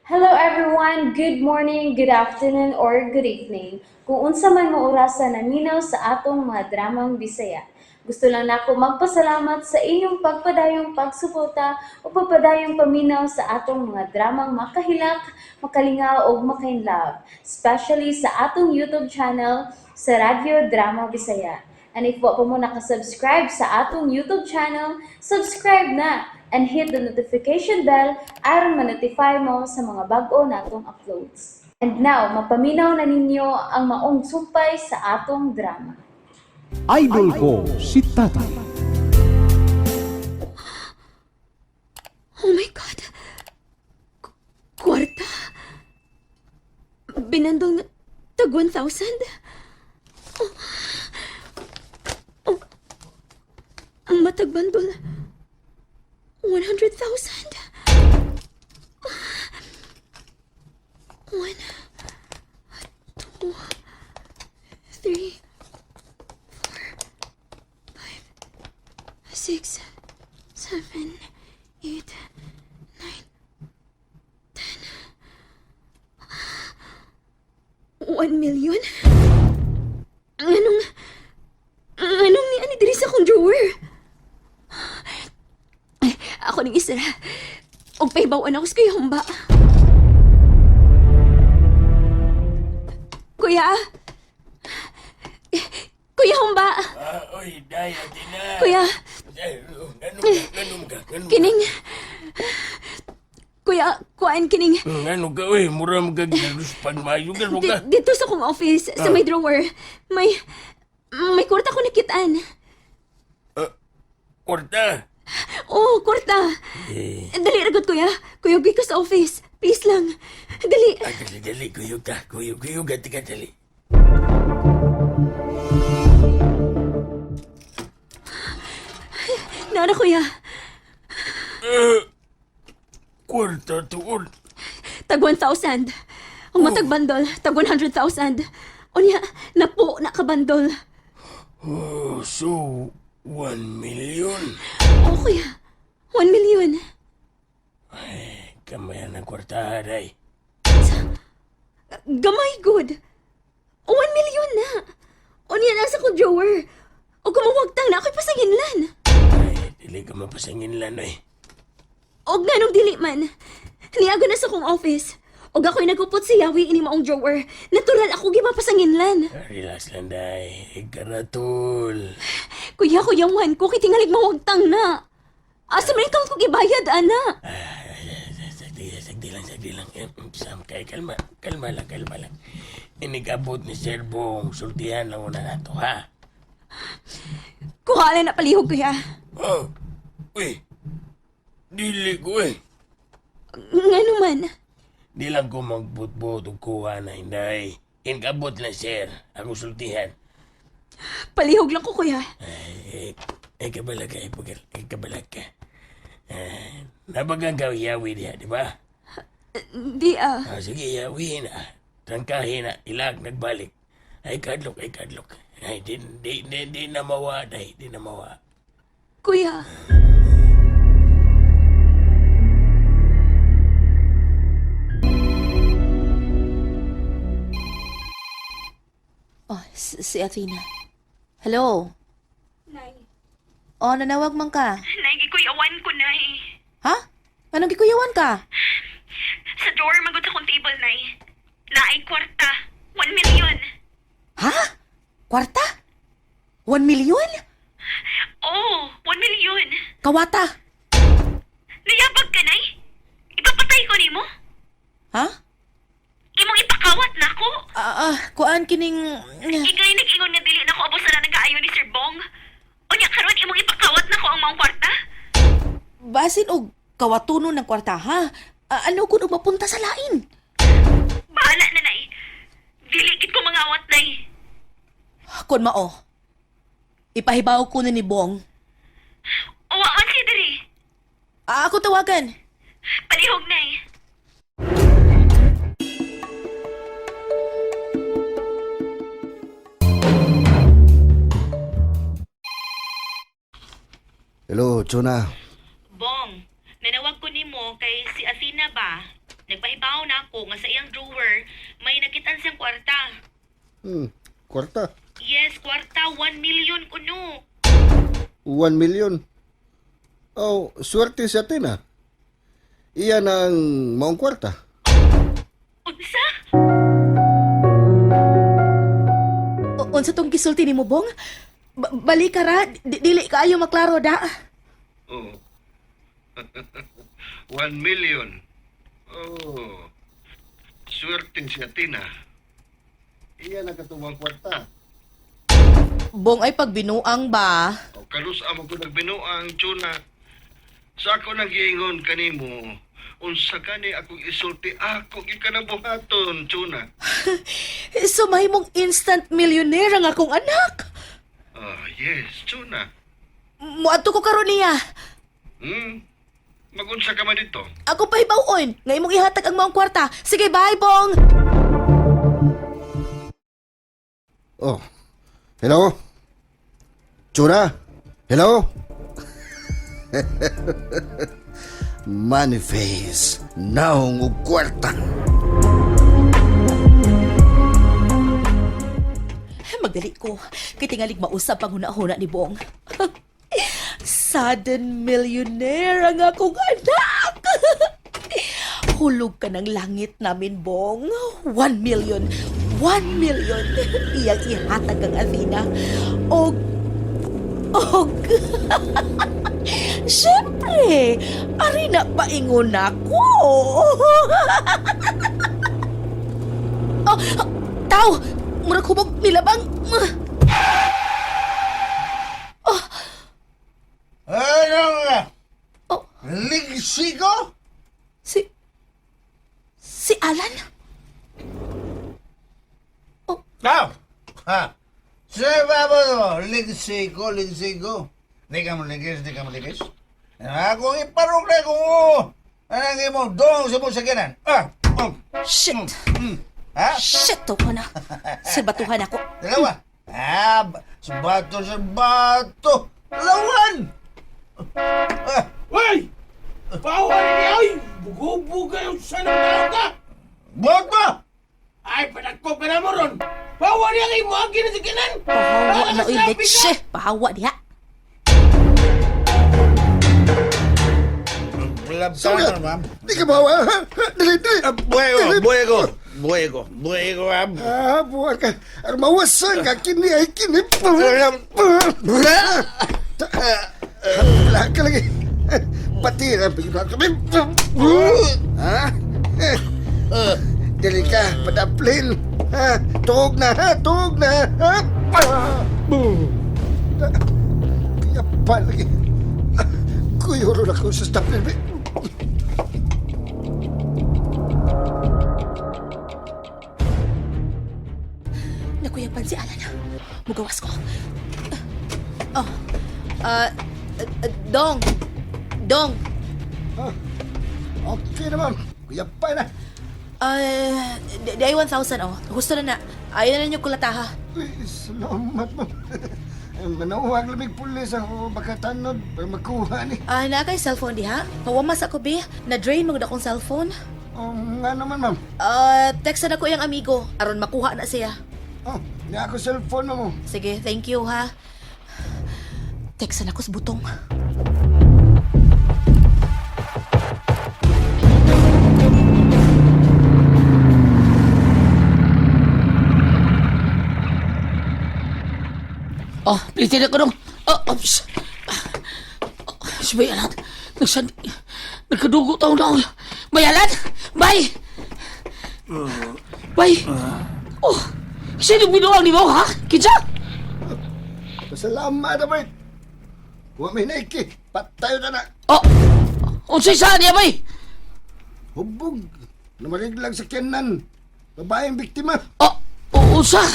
Hello everyone! Good morning, good afternoon, or good evening. Kung unsa man mo orasa naminaw sa atong mga dramang Bisaya. Gusto lang nako magpasalamat sa inyong pagpadayong pagsuporta o pagpadayong paminaw sa atong mga dramang makahilak, makalingaw ug makainlove, especially sa atong YouTube channel sa Radyo Drama Bisaya. And if wa pa mo nakasubscribe sa atong YouTube channel, subscribe na and hit the notification bell aron ma-notify mo sa mga bag-o natong uploads. And now, mapaminaw na ninyo ang maong sumpay sa atong drama. Idol ko si Tatay. Oh my God! Kwarta? Binandong na tag 1,000? Oh. Oh. Ang matag bandol, 100,000? One, two, three, four, five, six, seven, eight, nine, 10. 1 million? Anong ni ani diri sa akong drawer? Ay, ako ning isara. Og pahibaw-an ako sa Kuya Humba. Kuya! Kuya Humba! Ah, oy, day, ati na. Kuya! Ay, oh, Ganun ka, ganun ka, ganun ka. Kining... Kuya, kuan kining... Ano ka, oy, mura mo ka ginuspan mayo, ganun ka. Dito sa kong office, sa may drawer, may kwarta ko nakitaan. Kwarta. Oo, oh, kwarta. Eh, Dali, ragot, kuya. Kuya, ka sa office. Please lang. Dali. ah, dali, dali, kuyog ka, kuyog, kuyog, ati ka, dali. Nara, kuya. Eh, kwarta tuon. Tag 1,000. Ang matag bandol, tag 100,000. Unya, napo na ka bandol. Oh, so, 1 million. Oo, kuya. 1 million. Kamaya ng kwarta, aray. Gamay, good. 1 million na. Unya, nasa ko drawer. O kumawagtang na ako'y pasanginlan. Ay, dili ka mapasangin lan, oy. Og nganong dili man. Niago na sa kong office. Og ako'y nagupot si Yawi ini maong drawer. Natural ako gimapasanginlan. Ah, relax lang, day. Ikaratol. Kuya, kuyawan ko, kitingalig mawagtang na. Asa man ikaw ko gibayad, ana? Sagdi, sagdi lang, sagdi lang. Eh, Sam, kay kalma, kalma lang, kalma lang. Inigabot ni Sir Bong, sultihan lang una nato, ha? Kuhala na palihog, kuya. Oh, uy, dili ko eh. Ngano man? Di lang ko magbutbut og kuha na, hinday. Inikabot lang, sir. Ako sultihan. Palihog lang ko, kuya. Ay, ay, kabala ka, ay, ay, kabala ka. Eh, nabagang ka, yawi diha, di ba? Di ah. Ah, sige, yawi na. Trangkahin na, ilag, nagbalik. Ay, kadlok, ay, kadlok. Ay, di, di, di, di na mawa, day, di na mawa. Kuya. Oh, si Athena. Hello? Nay. Oh, nanawag man ka. Nay, gikuyawan ko, nay. Ha? Anong gikuyawan ka? Sa drawer magod sa kong table, nay. Naay kwarta. 1 million. Ha? Kwarta? 1 million? Oh, 1 million. Kawata? Niyabag ka, nay? Ipapatay ko nimo? Ha? Imong ipakawat na ako. Ah, ah, kuan kining... Ikay nag-ingon nga dili na ko abos na nagkaayo ni Sir Bong. Unya karon imong ipakawat na ko ang maong kwarta. Basin og kawatuno ng kwarta, ha? Ah, ano kun og mapunta sa lain? Bahala na, nay. Dili gid ko mangawat, nay. Kun mao. Ipahibaw ko na ni Bong. Uwa man siya diri. Ah, ako tawagan. Palihog, nay. Hello, Chona. Bong, nanawag ko nimo kay si Athena ba? Nagpahibaw na ako nga sa iyang drawer may nakitaan siyang kwarta. Kwarta. Yes, kwarta 1 million kuno. 1 million. Oh, swerte sa Athena. Iyan ang maong kwarta. Unsa? Unsa tong gisulti nimo, Bong? Balik ka ra, dili kaayo maklaro da. Oh. 1 million. Oh. Swerte si Athena. Iyan ang katuwang kwarta. Bong ay pagbinuang ba? O kalus amo ko nagbinuang tuna. Sa ako nagiingon kanimo, unsa kani akong isulti ako gyud ka buhaton, tuna. So mahimong instant millionaire ang akong anak. Ah, yes, tuna. Muadto ko karon niya. Magunsa ka man dito? Ako pahibawon nga imong ihatag ang maong kwarta. Sige, bye, Bong. Oh. Hello? Tsura? Hello? Moneyface, naong og kwarta. Magdali ko. Kay tingalig mausap ang huna-huna ni Bong. Sudden millionaire ang akong anak! Hulog ka ng langit namin, Bong. 1 million. 1 million. Iyang ihatag ang Athena. Og... Siyempre, ari na paingon ako. Oh, tao! Murag hubog nilabang. Ano nga? Oh. Ligsigo? Si Alan? Tao! Ha? Sir Babo, ligsigo, ligsigo. Di ka maligis, di ka maligis. Akong iparok na kung oo. Anong imo dong sa mong sakyanan? Ah! Oh. Shit! Ha? Shit, to ko na. Sirbatuhan ako. Dalawa. Ah, sa bato, sa bato. Lawan! Ah, Uy! Bawal niya! Uy! Bugo-buga yung sanang tao ka! Buhat mo! Ay, panagko ka na mo ron! Bawal niya kay mo ang ginasikinan! Pahawa na, oy, leche. Pahawa diha. Labtanan, ma'am. Di ka bawa, ha? Dili, dili. Ah, buhay ko, buhay ko. Buhay ko, buhay ko, ma'am. Ah, buha ka. Armawasan ka, kini ay kini. Wala ka lagi. Pati na, kami. Ha? Dili ka, padaplin. Ha? Tuog na, ha? Tuog na, ha? Kaya pa lagi. Kuyuro na ko sa staplin. Nakuyapan si Alan. Mugawas ko. Oh. Ah, Dong. Dong. Okay na, ma'am. Kuya pa na. Ah, di ay 1,000 oh. Gusto na na. Ayaw na ninyo kulata ha. Uy, salamat, ma'am. Manawag lamig pulis ako baka tanod para makuha ni. Ah, na kay cellphone diha. Pawamas ako be. Na-drain mo gud akong cellphone. Oh, nga naman, ma'am. Ah, text na ko iyang amigo aron makuha na siya. Oh, niya ako cellphone mo. Sige, thank you ha. Text na ko sa butong. Oh, pilitin ako nung... Oh, oops. Oh, si Bayalan. Nagsan... Nagkadugo taon na ako. Bayalan! Bay! Bay! Oh! Sino binuang ni mo, ha? Kinsa? Pasalamat, abay. Huwag may naiki. Patayo na na. Oh! Unsay saan niya, bay? Hubog. Namariglag sa kenan. Babaeng biktima. Oh! Unsa?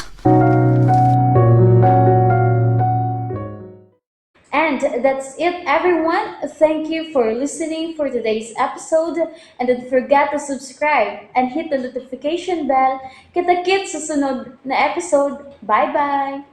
And that's it, everyone. Thank you for listening for today's episode. And don't forget to subscribe and hit the notification bell. Kita-kits sa sunod na episode. Bye-bye!